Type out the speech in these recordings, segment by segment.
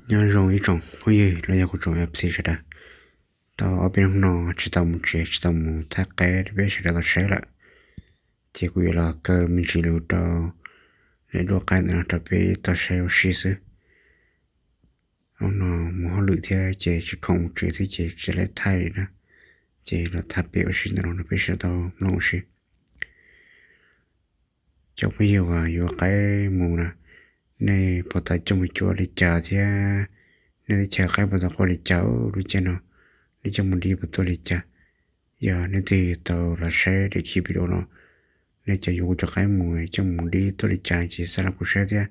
Nyob zoo ib tsoom phooj ywg los yog kuv tsoom F C sawv daws. Tau ob peb hnub no tsis tau mus tsev, tsis tau mus thaij qaib rau peb sawv daws tau saib lawm, ces kuv yuav los kaw me ntsis lus rau lawv duab qaib ntawm no rau peb tau saib ua si xwb. Hnub no mus hauj lwm thiab ces tsis khoom mus tsev thiab ces tsis tau thaij li na, ces los tham pem ua si ntawm no rau peb sawv daws tau mloog ua si. Cov phooj ywg uas yuav qaib mus na, nej puas tau coj mus cuab li cas thiab nej teb chaws qaib puas tau quaj li cas lub caij no, nej coj mus dib puas tuaj li cas? Yog nej twg tau los saib daim video no, nej cov yuav kuv cov qaib mus coj mus dib tuaj li cas ces xa los kuv saib thiab.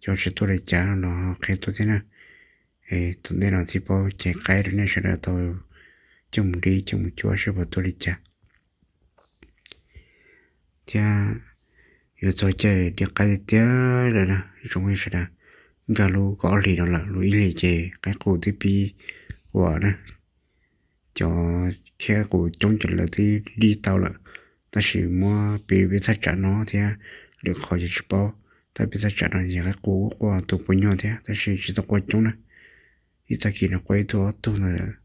Cov tsis tuaj li cas no los qhia tuaj thiab na. Tom ntej no thiaj paub ceev qaib rau nej sawv daws tau coj mus dib coj mus cuab saib puas tuaj li cas. Thiab yuav txog caij dib qaib tiag tiag lawm na, ib tsoom phooj ywg sawv daws, nkag lub kaum ob hlis no lawm, lub ib hlis ces qaib qus twb pib quaj na. Cov khiab qaib qus coob ces lawv twb dib tau lawm, tab sis muab piv peb thaj tsam no thiab lwm qhov ces tsis paub, tab peb thaj tsam no ces qaib qus quaj tus puas nyuag thiab tab sis tsis tau quaj coob na. Ib tag kis no quaj ib tug ob tug ntawd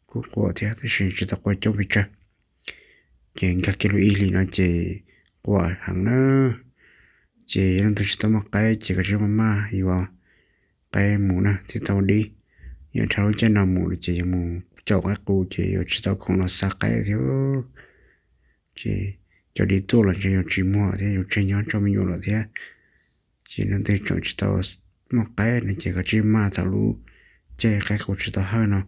kuj quaj thiab tab sis tsis tau quaj coob pes tsawg. Ces nkag kiag lub ib hlis no ces quaj heev na. Ces yog leej twg tsis tau muaj qaib ces koj tsis maj maj yuav qaib mus na thiaj tau dib. Yog dhau lub caij no mus ces yuav mus caum qaib qus ces yuav tsis tau khoom los xa qaib thiab. Ces cov dib tuaj los ntshe yuav tsis muaj thiab yuav tseg nyob tso me nyuam lawm thiab. Ces leej twg tseem tsis tau muaj qaib no ces koj tsis maj thaum lub caij qaib qus tsis tau hawj no,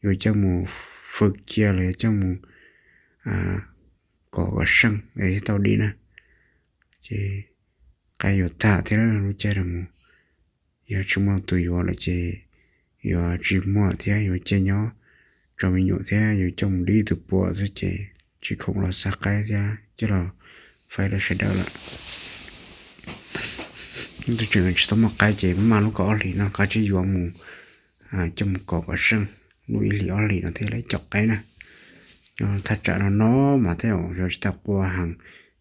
yuav coj mus fwm cia los yog coj mus kov kom seej es thiaj tau dib na. Ces qaib yuav tag thiab lub caij no mus. Yog tsis muaj tus yuav lawm ces yuav tsis muaj thiab yuav cia nyob tso me nyuam thiab yuav coj mus dib tus puas xwb ces tsis khoom los xa qaib thiab coj los faib rau sawv daws lawm. Leej twg tseem tsis tau muaj qaib ces maj lub kaum ob hlis no koj tsis yuav mus coj mus kov kom seej, lub ib hlis ob hlis no thiaj li caum qaib na. Nyob thaj tsam no no mas tej zaum yuav tsis tau quaj heev,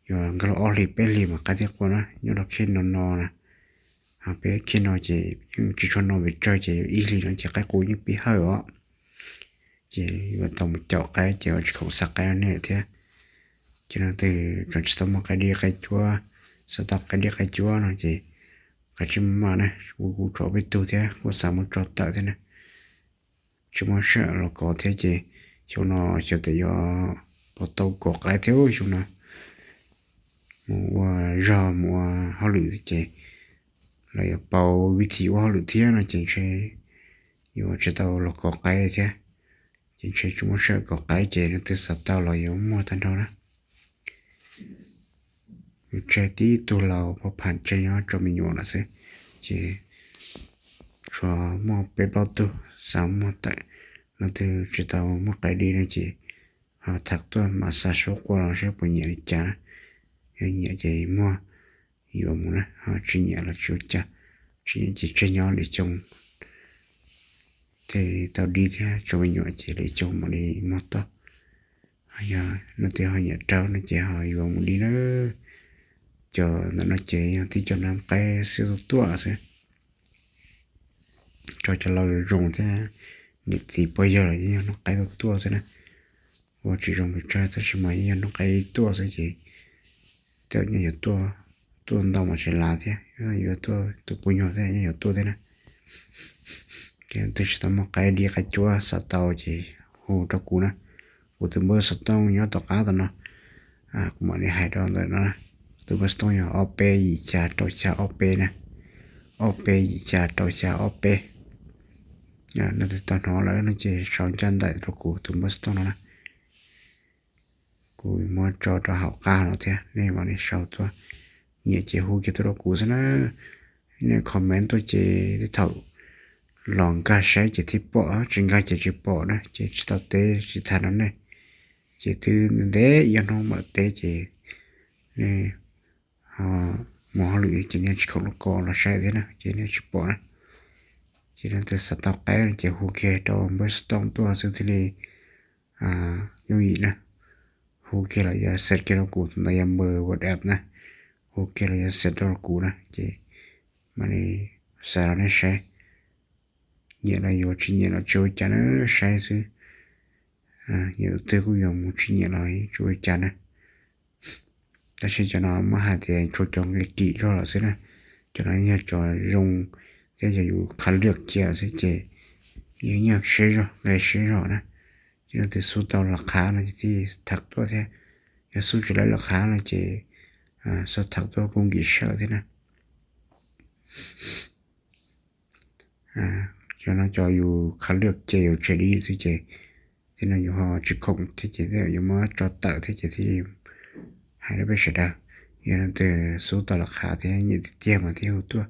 yuav nkag los ob hlis peb hlis mas qaib thiaj quaj na, nyob rau khej no no na. Peb khej no ces yeej tsis tshua no pes tsawg ces ib hlis no ces qaib qus yeej pib hawj os. Ces yuav tau mus caum qaib ces yuav tsis khoom xa qaib nej thiab. Ces leej twg tseem tsis tau muaj qaib dib qaib cuab, xav tau qaib dib qaib cuab no ces koj tsis maj na, kuv kuv tso peb tug thiab kuv xav muab tso tawm thiab na. Tsis muaj sij hawm los kov thiab ces xyoo no xyov tias yuav puas tau kov qaib thiab xyoo no. Mus ua zog mus ua hauj lwm ces los yuav pauv vib thim ua hauj lwm thiab no ces ntshe yuav tsis tau los kov qaib thiab. Ces ntshe tsis muaj sij hawm kov qaib ces leej twg xav tau los yuav muaj tag nrho na. Yus tseg tib tug laus poj pham tseg nyob tso me nyuam lawm xwb, ces tsuas muaj peb plaub tug xav muaj tawm. Leej twg tsis tau muaj qaib dib no ces ho tham tuaj mam xa suab qua los saib puas nyiam li cas. Yog nyiam ces muag yuav mus na, ho tsis nyiam los tsis ua cas. Tsis nyiam ces tseg nyob lwm xyoo. Thiaj tau dib thiab tso me nyuam ces lwm xyoo mam li muag toj. Yog leej twg ho nyiam raug no ces ho yuav mus dib na. Cov ntawm no ces yog tib cov nab qaib xiab tuaj tuaj xwb. Tso cov laus zoo thiab niam txiv pog yawg los yeej yog nab qaib tuaj tuaj xwb na. Ua tsis zoo pes tsawg tab sis mas yeej yog nab qaib tuaj xwb ces tej zaum nyob yuav tuaj, tuaj ntau mas tseem lav thiab, yuav tuaj tus puas nyuag thiab nyob yuav tuaj thiab na. Ces twg tsis tau muaj qaib dib qaib cuab xav tau ces hu rau kuv na. Kuv tus npawb xov tooj nyob tom qab tom no, kuv mam li hais rau ntawm no. Tus npawb xov tooj yog ob peb yim xya rau xya ob peb na, ob peb yim xya rau xya ob peb. Leej twg tau hnov lawm no ces sau ncaj nraim rau kuv tus npawb xov tooj no na. Kuv muab tso rau hauv qab no thiab nej mam li sau tuaj. Nyiam ces hu kiag tuaj rau kuv xwb na. Nej comment tuaj ces tej thaum los nkag saib ces thiaj pom, tsis nkag ces tsis pom na ces tsis tau teb tsis tham rau nej. Ces twb ntev ib ob hnub mam teb ces nej ho mus hauj lwm ces nej tsis khoom lub ko los saib thiab na ces nej tsis pom na. Ces leej twg xav tau qaib no ces hu kiag rau npawb xov tooj tuaj xwb thiaj li yooj yim na. Hu kiag los yog xa kiag rau kuv tus ntawd yog npawb WhatsApp na. Hu kiag los yog xa rau kuv na ces mam li xa rau nej saib. nyiam los yuav, tsis nyiam los tsis ua cas na, saib xwb. Yus twg kuj yuav mus, tsis nyiam los tsis ua cas na. Tab sis cov no muab hais tias tshuav cov nqe kim zog lawm xwb na. Cov no yog cov zoo thiab yog yus khav lwj cia xwb ces yus yeej siab zog, nqe siab zog na. Ces leej twg xub tau las qhav no ces thiaj tham tuaj thiab, yog xub tsis tau las qhav no ces xub tham tuaj kuj nkim sawm thiab na. Cov no cov yus khav lwj cia yus tseg li xwb ces thiab no yus ho tsis khoom thiab ces thiaj yuav muab tso tawm thiab ces thiaj hais rau peb sawv daws. Yog leej twg xub tau las qhav thiab nyiam tiag tiag mas thiaj hu tuaj,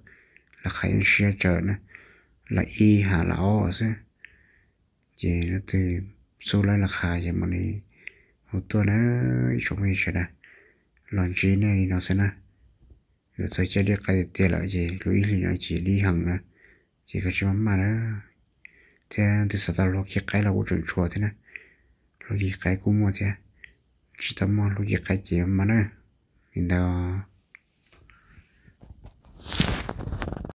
las qhav yeej siab tsawv na, las ib hab las ob xwb. Ces leej twg xub lawv las qhav ces mam li hu tuaj na, ib tsoom phooj ywg sawv daws. Los ntsib nej li no xwb na. Yuav txog caij dib qaib tiag tiag lawm ces lub ib hlis no ces dib heev na, ces koj tsis maj maj na. Thiab leej twg xav tau hlua khi qaib los kuj tseem tshuav thiab na. Hlua khi qaib kuj muaj thiab, tsis tau muaj hlua khi qaib ces maj maj na. Li ntawd.